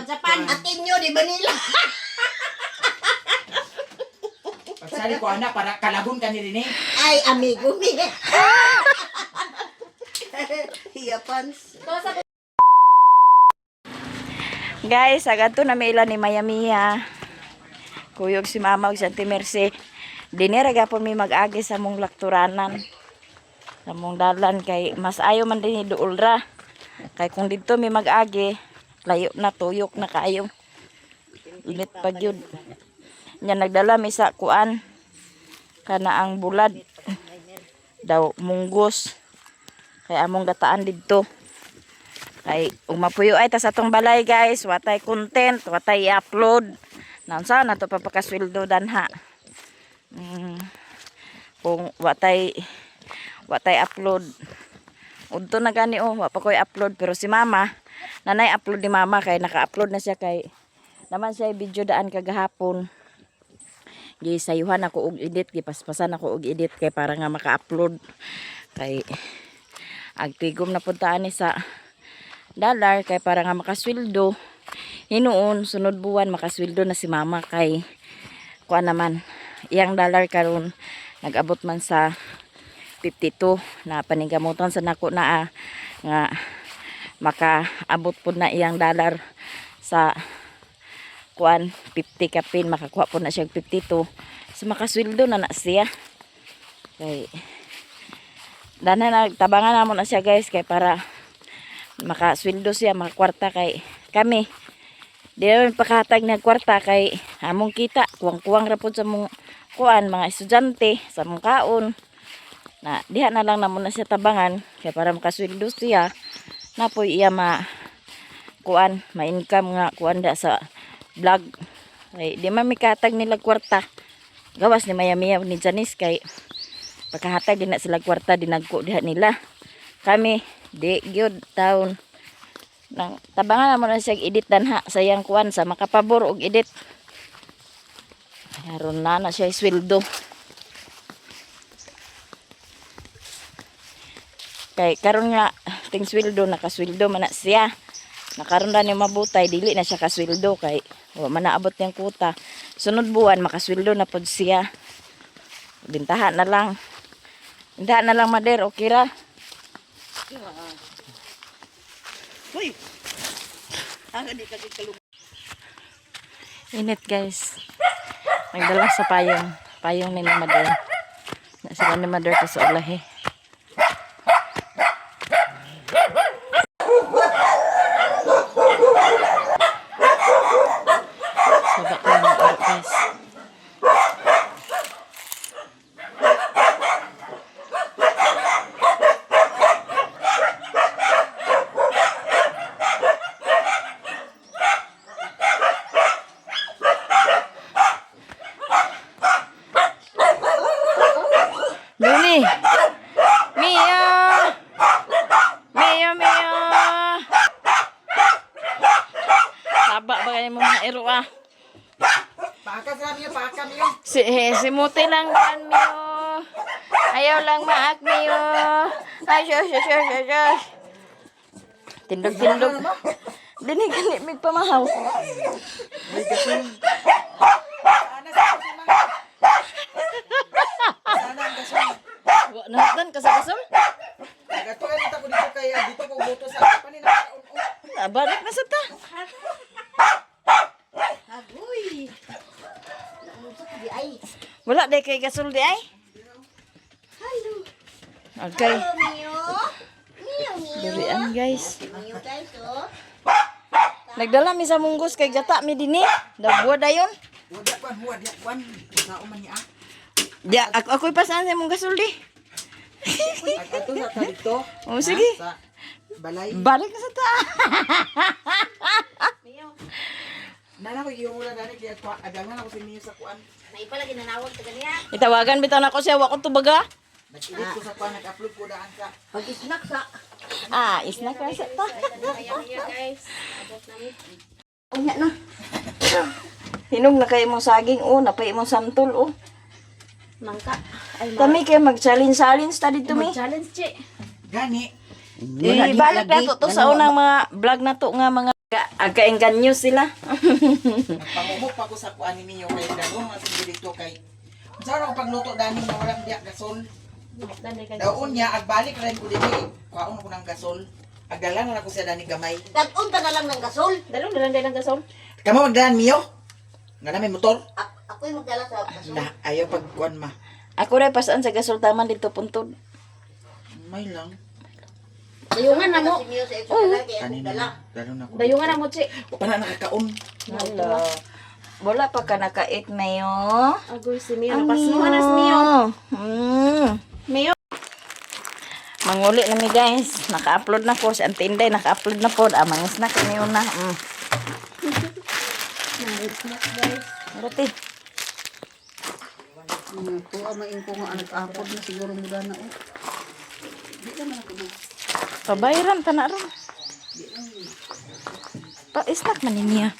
Japan, Japan. Ateneo de Manila. Pagsali ko ana para kalagon ka ni Rene. Ay, amigo mi. Japans. Guys, agadto na may ilan ni Maya Mia. Kuyog si Mama ug si Auntie Mercy. Dinira gapon mi mag-agi sa mong lakturanan. Sa mong dalan kay mas ayo man din duol ra. Kay kung didto mi mag-agi, layo na tuyok na kaayo. Init pa gyud. Nya nagdala mi sa kuan kana ang bulad daw munggos kay among gataan didto. Kay ug mapuyo ay ta sa atong balay, guys, watay content, watay i-upload. Naunsa na to papakasweldo danha. Kung watay watay upload. Udto na gani oh, wa pa koy upload pero si mama, nanay upload ni mama kay naka-upload na siya kay naman siya video daan kagahapon. Gisayuhan ako og edit, gipaspasan ako og edit kay para nga maka-upload kay agtigom na puntaan ni sa dollar kay para nga makasweldo hinuon sunod buwan makasweldo na si mama kay kuan naman iyang dollar karon nag-abot man sa 52 na paningkamutan sa nako na nga makaabot pud na iyang dollar sa kuan 50 kapin makakuha po na siya og 52, so makasweldo na na siya kay dana na tabangan namo na siya, guys, kay para makasweldo siya, makakwarta kay kami di naman pakahatag ng kwarta kay among kita kuwang-kuwang ra pud sa mong kuan mga estudyante sa mong kaon na diha na lang namo na siya tabangan kay para makasweldo siya na poy iya ma kuan ma-income nga kuan da sa vlog kay di man mikatag nila kwarta gawas ni Maya Mia ni Janice kay pagkahatag din na sila kwarta dinagko diha nila. Kami di gyud taon nang tabangan na mo na siya edit danha sa iyang kuan sa makapabor og edit. Aron na na siya sweldo kay karon nga ting sweldo nakasweldo man na siya. Nakaron ra ni mabutay dili na siya kasweldo kay wa man naabot niyang kuta. Sunod buwan makasweldo na pod siya. Bintahan na lang, bintahan na lang, mader, okay ra. Uy. Ang di ka kalug. Init, guys. Nagdala sa payong. Payong ni Mother. Na sila ni Mother ko sa ulahi. Saba ko ng aro, guys. Luni! Mia! Mia, Mia! Saba ba kayo mga ero ah? Paaka sa miyo, paaka miyo. Si, eh, si Muti lang kan Mio. Ayaw lang maak Mio. Ay, shush, shush, shush, shush, shush. Tindog, tindog. Dini gani mig pamahaw. May gasol. Ana sa mga. Sana ang gasol. Wa na ka sa kasol? Nagato ka ko dito kay dito ko buto sa panin na Ah, balik na sa ta. Agoy. Naunsa ka di ay. Wala day kay gasol di ay. Hello. Okay. Hello, Mio. Mio, Mio. Durian, guys. Mio, guys, oh. Nagdala mi sa munggos kay gata mi dinhi. Dagwa dayon. Wala kwan, huwa diya kwan. Sao man niya. Di ako ako'y pasaan sa mong gasol di. Ato sa ta dito. Oh, sige. Sa balay. Balik na sa ta. Nana ko yung wala dani kaya kwa adangan ako si Mio sa kuan. May pala ginanawag ta ganiya. Itawagan bitaw nako siya wa ko tubaga. Nag-edit ko sa kuan, nag-upload ko daan sa Pag-snack sa. Ah, isna ka sa ta. Maya Mia, guys. Abot na mi. Unya na. Hinog na kay imong saging oh, napay imong santol oh. Mangka. Ay, Kami kay mag-challenge-challenge ta dito mi. challenge, che. Gani. Ibalik na to, to sa unang mga vlog na to nga mga Agkainggan sila. Nagpamumok pa ko sa kuan ni Mio kay dagong ang sige dito kay unsa ra ko pagluto dani nga wala diya gasol. Daon niya agbalik rin ko dinhi. Kuhaon ko ng gasol. Agdala na ako siya dani gamay. Dag-on ta na lang ng gasol. Dalong na lang dahil ang gasol. Kamo magdalan Mio? Nga na may motor. Ako'y magdala sa gasol. Na ayaw pag kuan ma. Ako rin pasaan sa gasol taman dito puntod. May lang. Dayungan na mo. Si Mio sa extra lagi ako Kanina dala. dalo na ko. Dayungan na mo, Chi. Wa pa na nakakaon. Hello. Wala pa ka nakait mayo. Agoy si Mio. Napasmuha na si Mio. Mio. Manguli na mi guys. Naka-upload na ko. Si Auntie Inday naka-upload na po. Ah, mangis na kami na. Guys. Rati. Kuha maing ko nga nag-apod na siguro mo na oh. Di naman ako na. Pabayran ta na ron. Pa-snack man niya.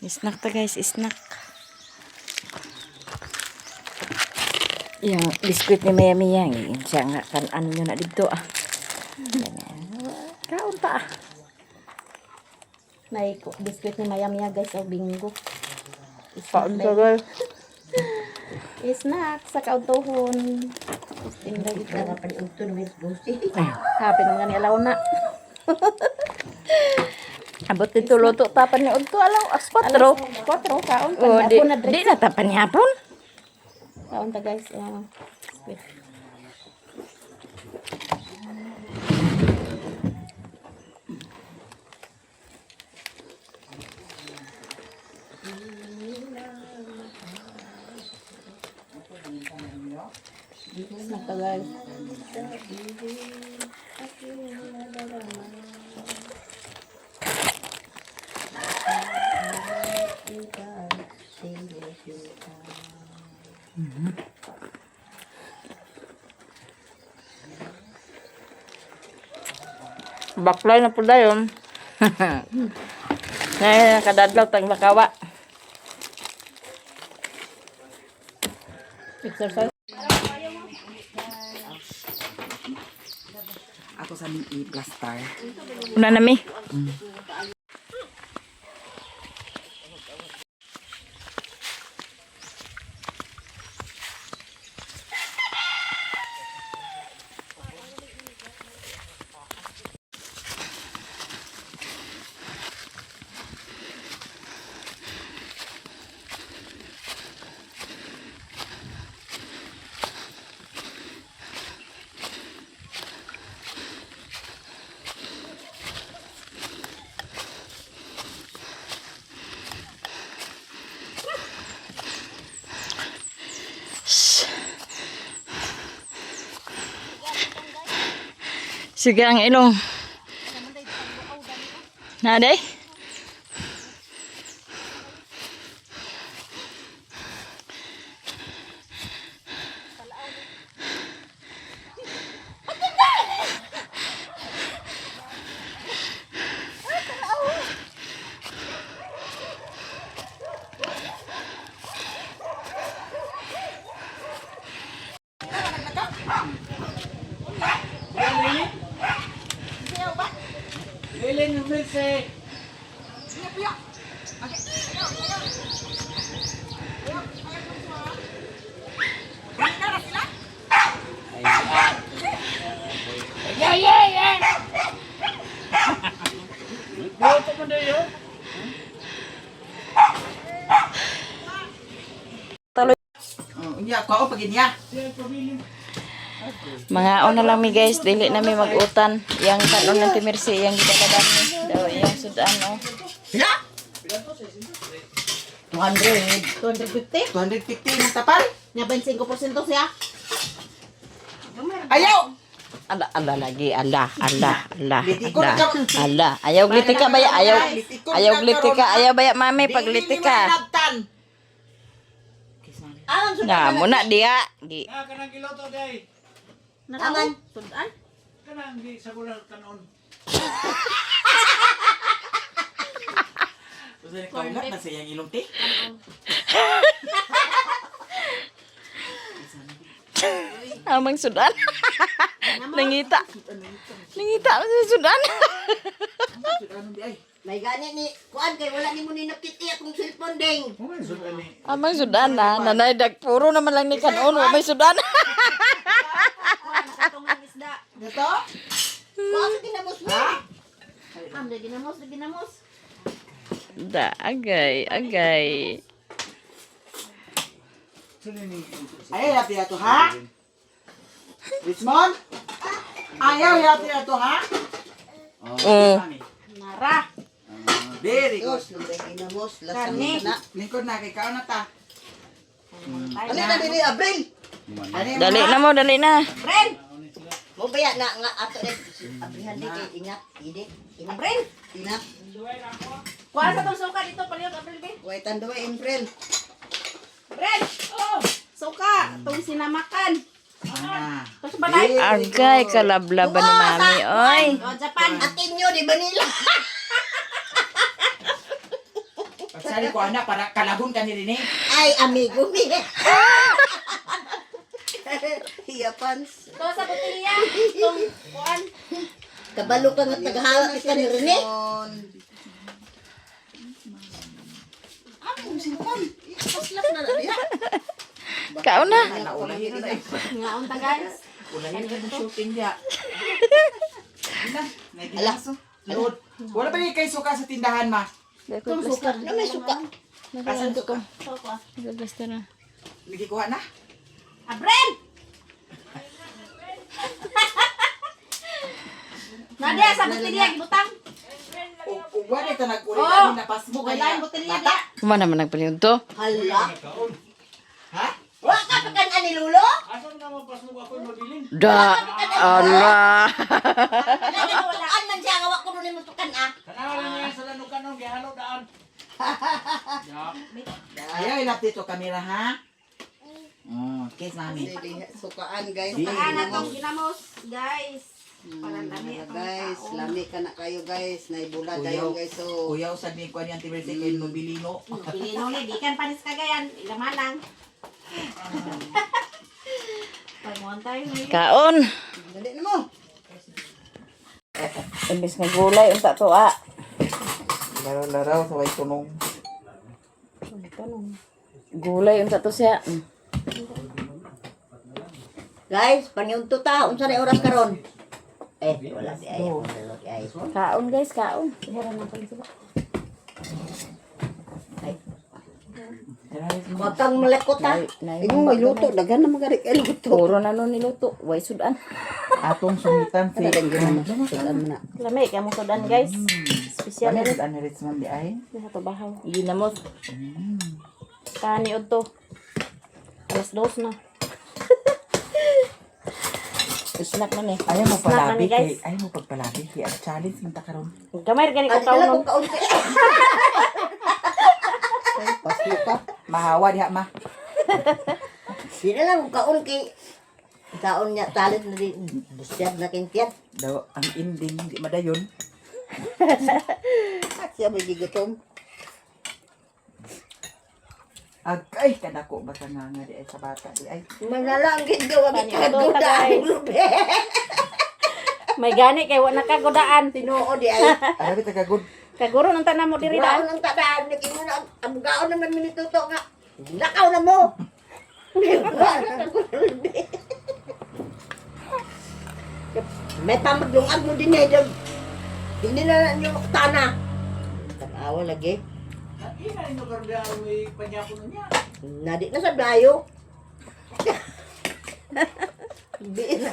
Snack ta guys, snack. Yung biskuit ni Maya Mia, siya nga kan-an nyo na dito ah. Kaon ta ah. May biskuit ni Maya Mia guys. O bingo. Kaon ta guys. Snack sa kautuhon. Tinda ito. Nakapaligto na may busi. Happy naman ni alaw na. Abot dito luto tapan ni Udto alaw as 4. 4 kaon. Oh, di, Ako na di na tapan ni hapon. Kaon ta guys. Oh, biskuit. Snack ta guys. Baklay na po dayon. Nay, nakadadlaw tang lakawa. Exercise. Ako sa ning i-plaster. Una na mi. Sige ang ilong. Naday? Oh, unya kuhaon pag niya. Mga na lang mi guys, dili na mi mag-utan. Yang kanon ng timirsi, yang gidala mi. Daw iyang sudan oh. Pila? 200. 250? 250 mong tapal. Nya 25% siya. Ayaw. Ala ala lagi ala ala ala. Litiko na Ala. Ala. Ayaw glitika baya ayaw. Litiko Ayaw na glitika, karon. ayaw baya mami Dili paglitika. ni manabtan. Aman sudan. Na muna diha. Gi. Ah, kanang giloto day. Aman. Sudan. Kanang gi sa gulang kanon. Usa ni kaula na sa iyang ilong te. Amang sudan. Nangita. Nangita mo sa sudan. Sudan di ay. May gani ni kuan kay wala nimo ni nakiti akong cellphone ding. Amang sudan na, nanay dag puro naman lang ni kanon, wa may sudan. Itong ang isda. Dito? Kuan sa ginamos mo. Am, ginamos, ginamos. Da, agay, agay. Ayaw hirap nila to ha? Richmond? Ayaw hirap nila to ha? Oh. Nara. Very good. Diyos, lumbre ginamos. Lasang Karne. na. Lingkod na kay kaon na ta. Ano na dili, Abril? Ano yung Dali mga- na mo, dali na. Bren! Mo baya na nga ato ni abrihan di kay ingat ide. Ingat. Bren! Ingat. Kuha sa tong suka dito, palihog, April, be. Way tanduay, April. Bren! Oh! Suka! Itong sinamakan. Ah. Ito sa balay. Agay, kalablaban ni mami, oy. Oh, Japan. Atinyo di Manila. Pagsali ko anak para kalabon ka ni Rene. Ay amigo mi. Hiyapans. Ito sa botelya. Itong kuan. Kabalo ka nga tagahawak ka ni Rene. Anong cellphone? Ikaslap na na diha. Kaon na. Ulahin na eh. Ngaon ta, guys. Ulahin na ng shooting diya. Ala. Load. Wala ba ni kay suka sa tindahan ma? Itong suka. Ano may suka? Asan suka? Basta na. Nagikuha na? Abren! Nadia, sa botelya, gibutang. Ug wala ta nag-uri Oh. oh. na pasmo Wala kaya. yung botelya diya. Kuma naman nagpalihog to. Hala. Ha? Wa ka pa kan ani lulo? Asa mo naman pasmog ako yung mabilin? Da, ala. Wala man siya nga wa ko nimo tukan ah. Tanawa lang niya sa lanukan nung gihalo daan. Ayaw ilap dito kamera ha. Oh, kiss mami. Sukaan, guys. Sukaan na tong ginamos, guys. Para lami Mga atong guys, kaon. lami ka na kayo guys. Naibula dayon guys. So, Kuyaw sad ni kuan yang tiberse kay Nobilino. Pilino ni, gikan panis kagayan, ilaman lang. Pamuan tayo ngayon. Kaon. dali na mo. Imbis nga gulay, unta to ah. Laraw-laraw sa way tunong. Gulay, unta to siya. Mm. Guys, panyunto ta unsa na oras karon? Eh, wala di ay. Wala di ay. Kaon guys, kaon. Wa kang malakot ha. Ingon may luto. Daghan na mga kay luto. Puro na nun niluto. Way sudan. Atong sungitan si Daghan ginamos. Sudan mo na. Lami, kaya mo sudan, guys. Special Wala na rin ano Richmond di ay. rin. Sa bahaw. Ginamos. Tani to. Alas 2 na. Snack man eh. Ayaw mo Snack na palabi ni, kay guys. ayaw mo pagpalabi kay ang challenge man ta karon. Gamay ra gani ko Ani dala kaon. ko kaunti. Pasmo ka. Mahawa diha ma. Di na lang ko kaon kay kaon niya talit na di busyad na kintiyan. Daw ang ending di madayon. Siya may gigutom. Agay kadako ba ka nga nga di ay sa bata di ay. Manalangin gawa Panyunto gikan ta, guda guys. May gani kay wa nakagudaan. Tinuod di ay. Arabi ta kagud. Kaguro nang tanan mo diri Gaon daan. ang tadaan naging mo na ang gaon naman minituto nga. Lakaw na mo. May pamaglungag mo din eh. Hindi na nyo tana. Tanawa lagi. Ina ninyo karon diha may panyako niya. Nadi na sa dayo. Di na.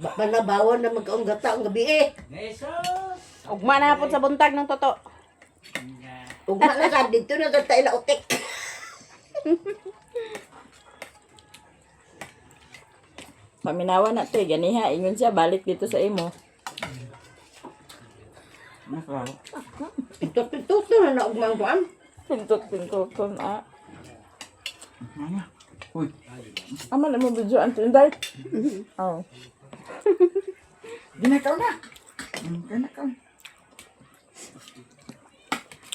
Banabawan na magkaong gata ang gabi eh. Jesus. Ugma na hapon sa buntag ng toto. Ugma na sa dito na sa tayo utik. Paminawa na to eh. Ganiha, ingon siya, balik dito sa imo. Nakaw. Pintot-pintot na na ugma ang kuan. Pintot, pintot, ah. Ano? Uy, Ama na mo video ang tinday. Oh. ginakaw na. Ginakaw.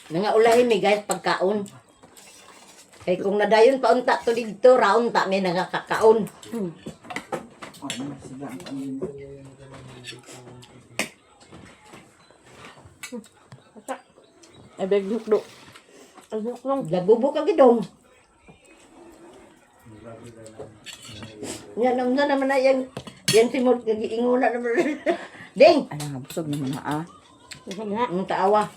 Nangaulahin mi guys pagkaon. Kay kung nadayon pa unta to didto, raon ta mi nagakakaon. Oh, ano, sige ang kanin. Ay beg hukdo. Lagubo ka gidong. Nga naman na naman na yang yang simot giinguna naman. Ding. Ay nga busog naman na ah. Ang taawa.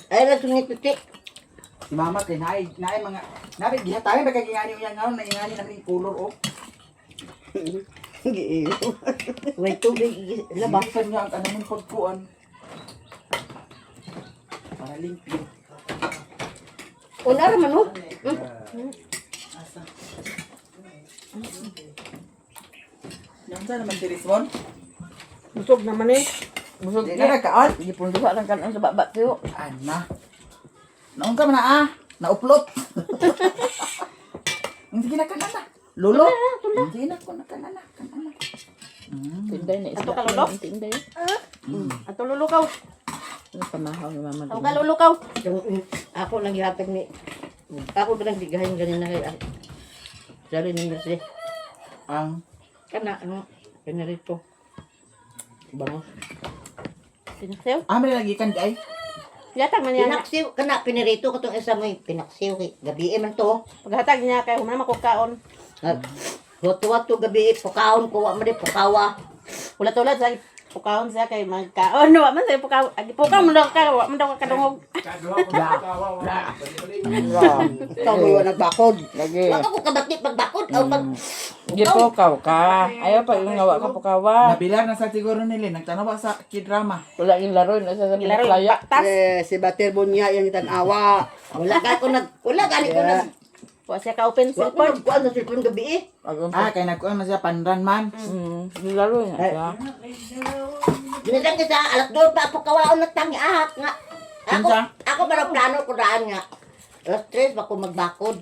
Ay ra sungit tuti. Si mama kay naay naay mga nabi gihatagan ba kay gingani unya ngaon naingani namin yung color oh. Giiyo. Way tubig laba. Laba niya ang anamon pagkuan. Para limpyo. Una ra man oh. Asa. Nansa naman si Rismon? Busog naman eh. Busog Di na nagkaon? Gipunduha lang kanon sa baba tiyo. Ana. Naon ka man na ah? Nauplot. Sige na kanana. Lolo. Sige na ko na kanana, kanana. Tinday na isda. Ato ka, Lolo? Tinday. Ato lulukaw. Ano pamahaw ni mama Ato din. ka lulukaw. Yung, ako lang gihatag ni ako ba lang gigahin ganina kay Sorry ni Mercy. Ang Kana ano pinarito. Bango. Pinaksiw. ah may lagi kan ay. Yatag man niya. Pinaksiw kana pinirito ko tong isa mo pinaksiw kay gabi man to. Paghatag niya kay human makukaon. Wato-wato gabi pukaon ko wa man di pukawa. Ulat-ulat sa pukaon siya kay magkaon. Wa man siya pukaon. Agi pukaon mo daw ka, wa man daw ka kadungog. Kaduha ko na kawa. Ikaw mo yung nagbakod. Lagi. Wa ka ko kabakit pagbakod o pag Gipukaw ka. Ayaw pa yung ngawa ka pukawa. Nabilar na sa siguro nila nagtanawa sa kidrama. Wala yung laro na sa Gilaro playa. baktas. Eh, si Bater Bunya yung itanawa. wala ka ko nag wala gani ko nag Wa siya ka open wa ko cellphone. nagkuan sa cellphone gabi eh. Ah kay nagkuan man siya panran man. Laro na siya. Ginadang kita alas 2 pa pukawaon na tangi ahak nga. Ako Kinsa? ako ba plano ko daan nga. Alas 3 pa ko magbakod.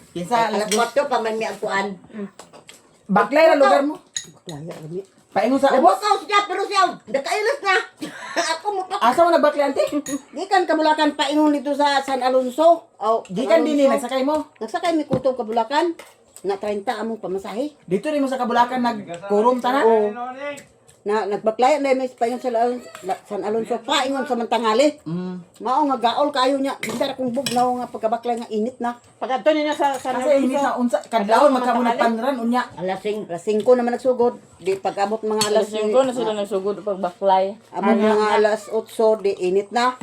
Kinsa Alas alas 4 pa man mi ang kuan. Baklay ra lugar mo. Laya, gabi. Paingon sa ubos. Nabukaw siya pero siya nakailas na. Ako mo pa. Asa mo nagbaklay ante? Gikan kabulakan paingon dito sa San Alonso. Oh, Gikan dinhi nagsakay mo. Nagsakay mi kutob kabulakan. Na 30 among pamasahe. Dito rin mo sa Kabulakan nagkurom tanan. Oo. Na nagbaklayan na may paingon sa San Alonso paingon sa Mantangali. Mao nga gaol kayo niya. Bindar akong bugnaw nga pagkabaklay nga init na. Pag adto ninyo sa San Kasi init Alonso. na unsa kadlawon magka mo nagpanran unya. Alas 5. Alas 5 naman nagsugod. Di pag-abot mga Alas alas 5 na sila nagsugod pagbaklay. Abot mga alas 8 di init na.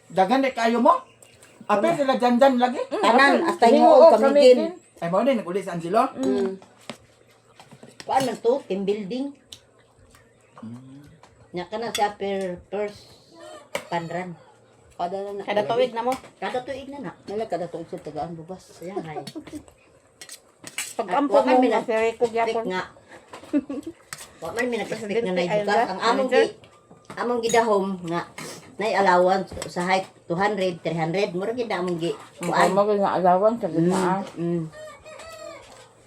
Daghan di kayo mo. Apil sila janjan lagi. Tanan hasta hinguog kamigin. Ay mo din naguli sa Angelo. Kuan man to team building. Nya kana siya per first panran. Kada na. Kada tuig na mo. Kada tuig na na. Nala kada tuig sa tagaan bugas. Kaya nga eh. Pag-ampo Wa man mo mi nga nag- si Rico expect gyapon. nga. Wa man mi nag-expect nga Presidente, na ayun Ang among gi among gidahom nga nay allowance sa height 200, 300 mura gid na among gi Kuan kuan. mo nga alawan sa gitna.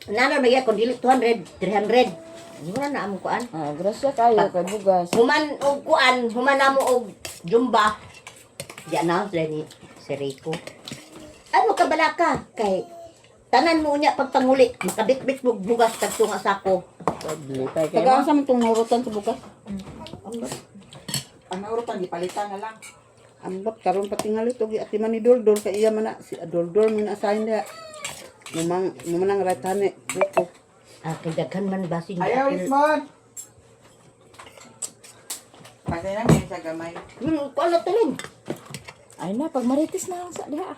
Nana na kung dili 200, 300. Mura na among kuan. Ah, grasya kayo kay bugas. Human og kuan, human namo og jumba. Di announce ni si Rico. Ano ka balaka kay tanan mo unya pagpanguli, makabitbit mo bugas tagtunga sako. Lipay kayo. Tagaan sa man tong nurutan sa bugas. Ang naurutan gipalitan na lang. Ambot karon patingali to gi ati man ni Doldol kay iya man na si Doldol man asahin dia. Mumang mumanang right hand ni Rico. Ah, kay daghan man basin. Ayaw Rismon. Pasay na may sa gamay. Kuan na tulin. Ay na pag marites na lang sa diha.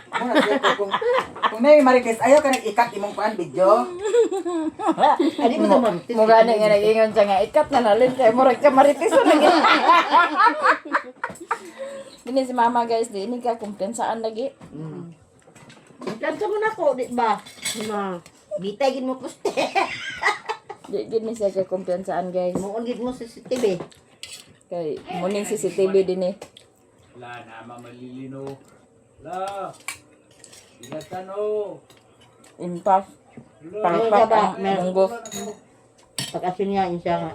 Ano, siya, kung na yung Marites, ayaw ka nag-ikat imong kuan video. Adi mo na marites. Mo gani nga nag-ingon siya nga ikat na nalin kay murag ka marites na lagi. Dini si mama guys, di ini ka kumpiyansaan lagi. Lansa mo na ko, di ba? Na. Bitay gid mo poste. Di gid ni siya ka kumpiyansaan guys. Muon gid mo sa CCTV. Kay muning CCTV dinhi. La nama malilino. La. Ilatano. Impas. La. Pangpak ang munggo. Pag asin niya insa nga.